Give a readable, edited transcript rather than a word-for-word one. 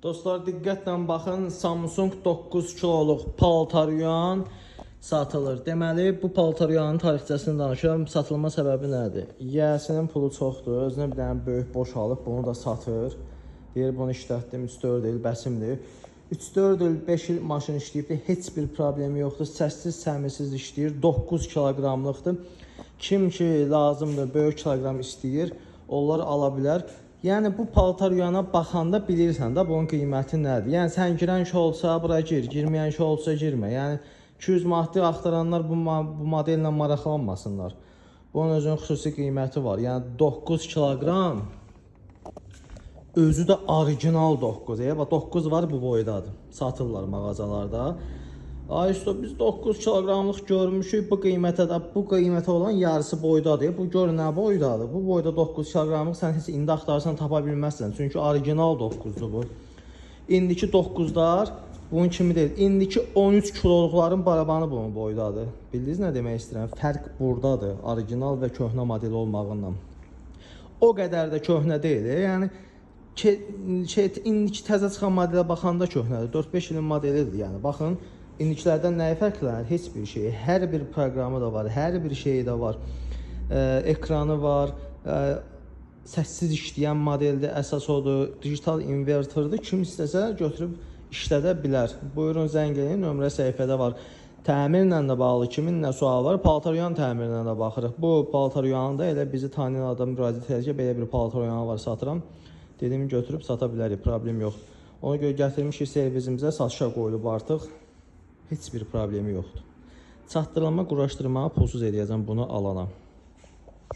Dostlar, diqqətlə baxın, Samsung 9 kiloluq paltaryuyan satılır. Deməli, bu paltaryanın tarixçəsini danışıram. Satılma səbəbi nədir? Yiyəsinin pulu çoxdur. Özünə bir dənə böyük boş alıb, bunu da satır. Deyir, bunu işlətdim 3-4 il, bəsimdir. 3-4 il, 5 il maşın işləyibdir. Heç bir problemi yoxdur. Səssiz, səmirsiz işləyir. 9 kiloqramlıqdır. Kim ki lazımdır, böyük kiloqram istəyir, onlar ala bilər. Yəni bu paltaryuyana baxanda bilirsən də bunun qiyməti nədir. Yəni sən girən ki olsa bura gir, girməyən ki olsa girmə. Yəni 200 manatlıq axtaranlar bu modellə maraqlanmasınlar. Bunun özünün xüsusi qiyməti var. Yəni 9 kiloqram, özü də orijinal 9. Bax 9 var, bu boydadır. Satırlar mağazalarda. Ay usta, biz 9 kiloqramlıq görmüşük, bu qiymətə də, bu qiymətə olan yarısı boydadır. Bu gör nə boydadır. Bu boyda 9 kiloqramlıq sən heç indi axtarsan tapa bilməzsən. Çünki orijinal 9-dur bu. İndiki 9-lar bunun kimi deyil. İndiki 13 kiloluqların barabanı bunun boydadır. Bildiniz nə demək istəyirəm? Fərq burdadır. Orijinal və köhnə model olmağından. O qədər də köhnə deyil. Yəni indiki təzə çıxan modelə baxanda köhnədir. 4-5 ilin modelidir. Yəni baxın, indikilərdən nəyi fərqlənir? Heç bir şey. Hər bir proqramı da var, hər bir şeyi də var. Ekranı var, səssiz işləyən modeldir, əsas odur, digital inverterdir. Kim istəsə götürüb işlədə bilər. Buyurun, zəng eləyin, nömrə səhifədə var. Təmirlə də bağlı kimin nə sualı var, paltaryan təmirinə də baxırıq. Bu paltaryanı da elə bizi tanıyan adam müraciət edir ki, belə bir paltaryanı var, satıram. Dediyimi götürüb sata bilərik, problem yox. Ona görə gətirmişik servisimizə, satışa qoyulub artıq. Heç bir problemi yoxdur. Çatdırılma, quraşdırmağı pulsuz eləyəcəm bunu alana.